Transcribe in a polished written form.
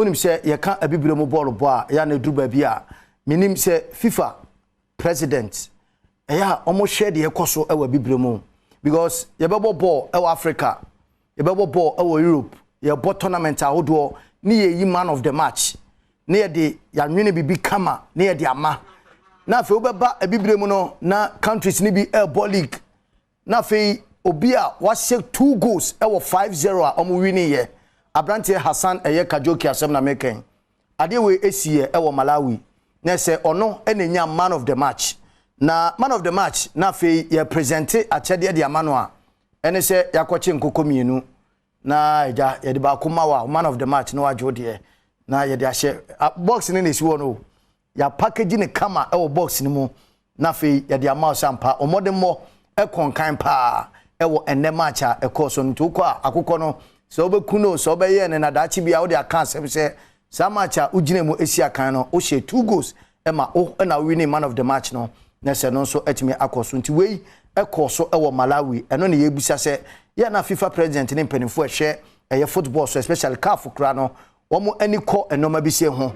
Wonim sɛ yɛka Abibire mu bɔɔlo bɔ a, ɛyɛ a na ɛduru baabi a menim sɛ FIFA president ɛyɛ a wɔhwɛ deɛ ɛkɔ so wɔ Abibire mu, because yɛbɛbɔ bɔɔl wɔ Africa, yɛbɛbɔ bɔɔl wɔ Europe, yɛbɔ tournament ahodoɔ ne yɛyi man of the match ne yɛde yɛanwene biribi kama ne yɛde ama. Na afei wobɛba Abibire mu no na countries no bi ɛrebɔ league, na afei obi a wahyɛ two goals ɛwɔ 5-0 a wɔn wini yɛ aberanteɛ Hassan ɛyɛ Kajoki. Asɛm na mekɛn adeɛ wei esi yɛ ɛwɔ Malawi na sɛ ɔno ɛna nya man of the match, na man of the match na afei yɛ present akyɛdeɛ de ama no a ɛne sɛ yɛakɔkye nkokɔ mmienu na agya yɛde baako ma wa man of the match na wagye wo deɛ na yɛde ahyɛ box no na esi hɔ no, yɛ package ne kama ɛwɔ box no mu, na afei yɛde ama wo sɛ ampa ɔmmɔdemmɔ ɛkɔ nkan paa ɛwɔ ɛnɛ match a ɛkɔɔ so no. Nti wokɔ a, akokɔ no sɛ wobɛku no sɛ wobɛyɛ ne nadaakye bi a wode aka asɛm sɛ saa match a wogyina mu esi akan no, wohyɛ two goals ɛma wo ɛna wo win man of the match no, na sɛ no nso atumi akɔ so. Nti wei ɛkɔɔ so ɛwɔ Malawi. Ɛno ne yɛbisa sɛ yɛ na FIFA president ne mpanimfoɔ ɛhwɛ ɛyɛ football so, especially CAF kora no, wɔn ani kɔ nneɛma bi sie ho.